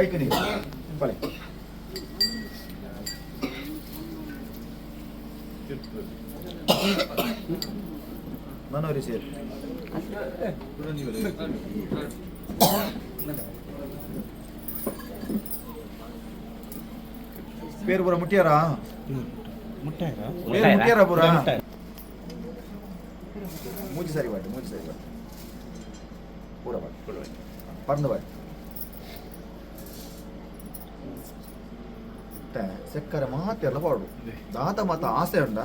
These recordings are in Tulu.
ಕೈಕ್ ನೀರು ಬಲೆ. మనోరి ಸೇರ್ పేరు ಪೂರ ಮುಟ್ಟ್ಯಾರಾ? పేరు ಮುಟ್ಟ್ಯಾರಾ ಪೂರ? ಮೂಜಿ ಸರಿ ಬಾಟು, ಮೂಜಿ ಸರಿ ಬಾಟು, ಪೂರ ಬಾಟು, ಪರ್ಂದು ಬಾಟು. ಸಕ್ಕರೆ ಮಾತೆಲ್ಲ ಪಾಡು ದಾದ ಮಾತ ಆಸೆ ಉಂಡ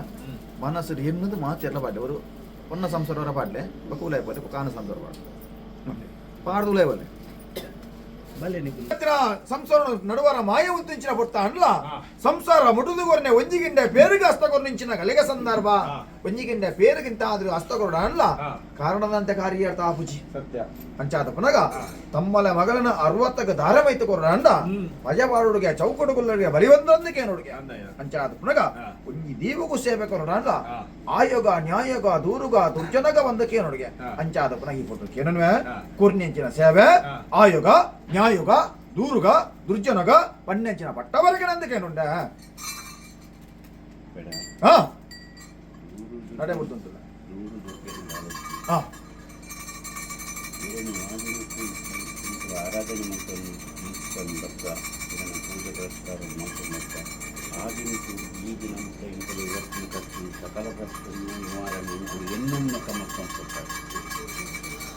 ಮನಸ್ಸು ಎನ್ನುದು ಮಾತೆಲ್ಲ ಪಾಡ್ಲೆ. ഒരു ಒನ್ನ ಸಂಸಾರ ಪಾಡ್ಲೆ, ಬಕೂಲಾಯ ಪೋಲೆ ಕಾನ ಸಂಸಾರ ಪಾಡು ಪಾಡ್ದುಲೇ ಬಲ್ಲೆ. ಸಂಸಾರ ನಡುವರ ಮಾಯ ಉಂತಿಂಚಿನ ಪೊತ್ತ ಅನ್ಲ ಸಂಸಾರ ಮುಟುದುಗೊರ್ನೆ ಒಂಜಿಗಿಂಡೆ ಪೇರುಗ ಹಸ್ತಗೊರ್ನಿಂಚಿನ ಗಲಿಗ ಸಂದರ್ಭ ಒಂಜಿಗಿಂಡೆ ಪೇರುಗಿಂತ ಆದ್ರೂ ಹಸ್ತಗೊರಡ ಅನ್ಲ ಕಾರಣದಂತೆ ಕಾರ್ಯಾರ್ಥ ಆಪುಜಿ. ಸತ್ಯ. ಅಂಚಾದ ಪುನಗ ತಮ್ಮಲ ಮಗಳನ ಅರವತ್ತಕ್ಕೆ ದಾರಮೈತು ಕೊರಡ ಅಂಡ ಮಜವಾಡುಗೆ ಚೌಕಡುಗುಲ್ಲರಿಗೆ ಬಲಿವಂದೊಂದಿಗೆ ನೋಡುಗೆ. ಅಂಚಾದ ಪುನಗ ಒಂಜಿ ದೀವಗೂ ಸೇವೆ ಕೊರಡ ಅಂಡ ಆಯೋಗ ನ್ಯಾಯೋಗ ದೂರುಗ ದುರ್ಜನಗ ಬಂದಕ್ಕೆ ನೋಡುಗೆ. ಅಂಚಾದ ಪುನಗ ಈ ಪೊಟ್ಟು ಕೇನನ್ವೆ ಕುರ್ನೆಂಚಿನ ಸೇವೆ ಆಯೋಗ ನ್ಯಾಯೋಗ ದೂರುಗ ದುರ್ಜನಗ ಪಣ್ಣೆಂಚಿನ ಪಟ್ಟವರೆಗೆ ನಂದಕೇನುಂಡ. ಹಾ ನಡೆ ಬಿಡ್ತುಂಟಲ್ಲ. ಹಾ. ಆರಾಧನೆ ಮಾಡ್ಕೊಂಡು ಬತ್ತ ಇದನ್ನು ಪೂಜೆ ಪುರಸ್ಕಾರ ಮಾಡ್ಕೊಂಡು ಬತ್ತ ಆಗಿನ ಈ ದಿನ ಮುಟ್ಟ ಇಂಕಲು ಇವತ್ತಿನ ಖರ್ಚು ಸಕಲ ಖರ್ಚನ್ನು ನಿವಾರಣೆ ಇಂಕಲು ಎನ್ನೊಮ್ಮೆ ಕಮರ್ಕೊಂಡು ಕೊಡ್ತಾರೆ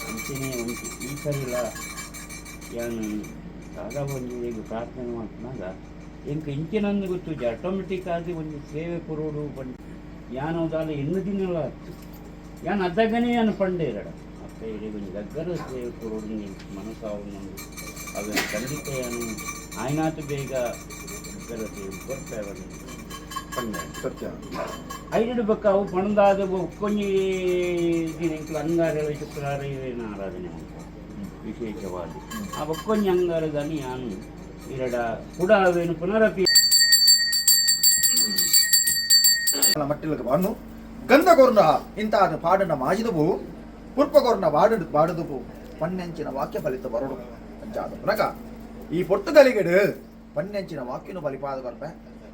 ಅಂಚೆನೇ ಒಂಜಿ ಈ ಸರಿಲ ಯಾನು ಸಾದಾ ಒಂಜಿ ಈಗ ಪ್ರಾರ್ಥನೆ ಮಾಡ್ತನಾಗ ಎಂಕ್ ಇಂಚಿನಂದು ಗೊತ್ತುಜಿ. ಆಟೋಮೆಟಿಕ್ ಆಗಿ ಒಂಜಿ ಸೇವೆ ಕೊರೋಡು ಪಂಡ್ ಯಾನೋದಾಲ ಎನ್ನು ದಿನಲ ಆತು ಯಾನ್ ಅದ್ದಗನೇ ಯಾನು ಪಂಡೇರಡ ಅಪ್ಪ ಇಡೀ ಒಂಜಿ ಗಗ್ಗರ ಸೇವೆ ಕೊರೋಡು ಮನಸ್ಸಾವು ಅವೆನ್ ಖಂಡಿತ ಯಾನು ಆಯ್ನಾತು ಬೇಗ ಗಗ್ಗರ ಸೇವೆ ಕೊರ್ಪೆ ಪಂಡೆ. ಸತ್ಯ. ಐರಡು ಬೊಕ್ಕ ಅವು ಪಣದಾದ ಬೊಕ್ಕೊಂಜಿ ದಿನ ಎಂಕುಲು ಅಂಗಾರ ಶುಕ್ರವಾರ ಇವೇನ ಆರಾಧನೆ ಮಲ್ಪುವ ವಿಶೇಷವಾದ ಆ ಬೊಕ್ಕೊಂಜಿ ಅಂಗಾರದಾನಿ ಯಾನು ಇರಡ ಕುಡ ಅವೇನು ಪುನರಪಿ. ಮಟ್ಟಿಲಕ್ಕೆ ಬಾನು ಗಂಧ ಕೊರ್ನ ಇಂತಾದ ಪಾಡನ ಮಾಜಿದವು ಪುರ್ಪ ಕೊರ್ನ ಬಾಡು ಬಾಡುದುವು ಪಣ್ಣೆಂಚಿನ ವಾಕ್ಯ ಫಲಿತ ಬರೋಡು. ಅಂಚಾದ ಪುನಗ ಈ ಪೊರ್ತುಗಲಿಗೆಡು ಪಣ್ಣೆಂಚಿನ ವಾಕ್ಯನು ಬಲಿಪಾದ ಬರ್ಪೆ.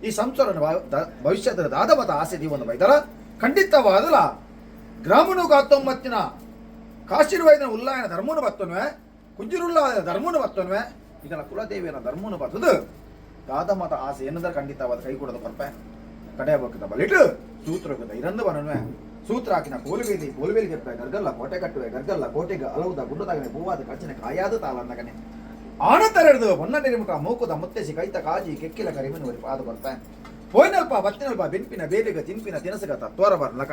ಈ ಸಂಸಾರ ಭವಿಷ್ಯದ ದಾದ ಮತ ಆಸೆ ದೀವನ ಬೈದರ ಖಂಡಿತವಾದಲ ಗ್ರಾಮನು ಕಾತ್ತೊಂಬತ್ತಿನ ಕಾಶಿರ್ವೈದನ ಉಲ್ಲಾಯನ ಧರ್ಮನು ಬತ್ತನ್ವೆ ಕುಂಜಿರುಲ್ಲಾಯ ಧರ್ಮನು ಬತ್ತನ್ವೆ ಇದನ್ನ ಕುಲದೇವಿಯನ ಧರ್ಮನು ಬತ್ತದು ದಾದ ಮತ ಆಸೆ ಎನ್ನದರ ಖಂಡಿತವಾದ ಕೈ ಕೊಡೋದು ಬರ್ಪೆ. ಕಡೆಯ ಬಲಿಟು ಸೂತ್ರಗದ ಇರಂದು ಬನನ್ವೆ ಸೂತ್ರ ಹಾಕಿನ ಕೋಲುವೇದಿ ಕೋಲುವೇಲಿ ಕೆಪ್ಪ ಗರ್ಗಲ್ಲ ಕೋಟೆ ಕಟ್ಟುವೆ ಗರ್ಗಲ್ಲ ಕೋಟೆಗೆ ಅಲವುದ ಗುಂಡದಾಗನೆ ಹೂವಾದ ಕಚ್ಚಿನ ಕಾಯಾದ ತಾಳಂದಗನೆ ಆನಂತರೆಡ್ದು ಹೊನ್ನ ನಿರ್ಮುಖ ಮೂಕುದ ಮುತ್ತೆಸಿ ಕೈತ ಕಾಜಿ ಕೆಕ್ಕಿಲ ಕರಿಮನು ಒರಿ ಪಾದ ಬರ್ತ ಪೋಯ್ನಲ್ಪ ಬತ್ತಿನಲ್ಪ ಬೆನ್ಪಿನ ಬೇಲಿಗ ತಿನ್ಪಿನ ತಿನಸಗ ತತ್ವರ ಬರ್ಲಕ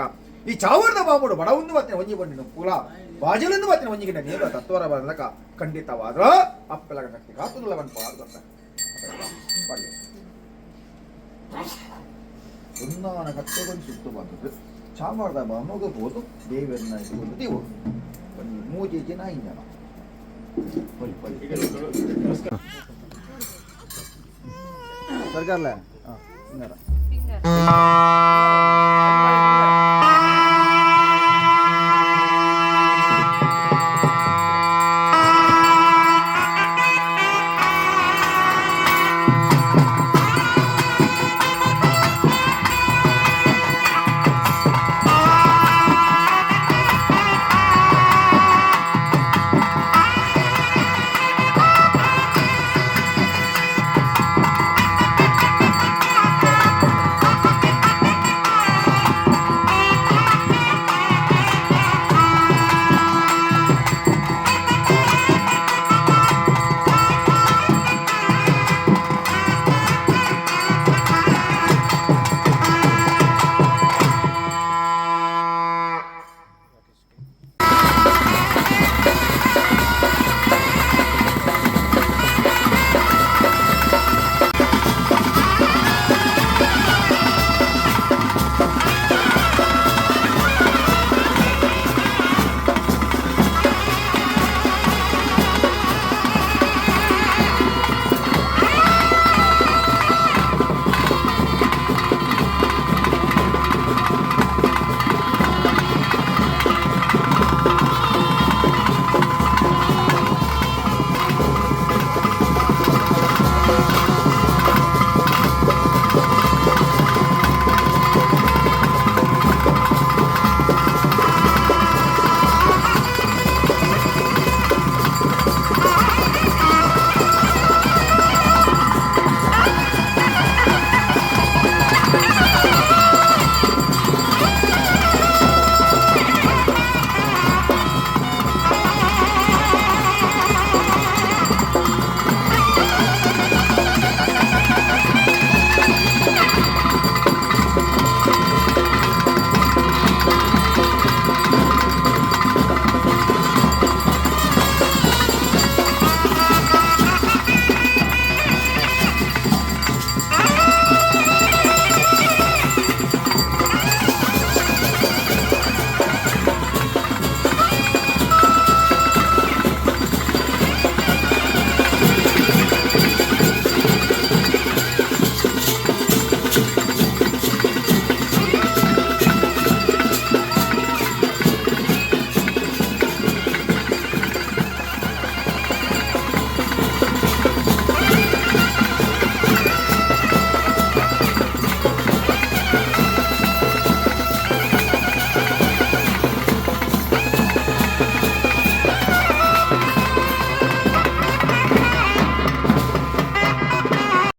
ಈ ಚಾವರದ ಬಾಮುಡು ಬಡವುಂದು ಬತ್ತಿನ ಒಂಜಿ ಬಣ್ಣಿನ ಕುಲ ಬಾಜಲಿಂದು ಬತ್ತಿನ ಒಂಜಿಗಿನ ನೇರ ತತ್ವರ ಬರ್ಲಕ ಖಂಡಿತವಾದ್ರ ಅಪ್ಪಲಗ ಶಕ್ತಿ ಕಾತುಲವನ್ ಪಾದ ಬರ್ತ ಪಾಡಿ. ಒಂದಾನ ಕಟ್ಟೆಗೊಂದು ಸುತ್ತು ಬಂದದ್ದು ಚಾಮರದ ಬಾಮುಗ ಹೋದು ದೇವರನ್ನ ಇಟ್ಕೊಂಡು ದೇವು ಒಂದು ಮೂಜೆ ಜನ ಐದು ಜನ ಬರಿ ಬರಿ. ಸರ್ಕಾರಲೆ ಹಾಂ ಹಿಂಗಾರ.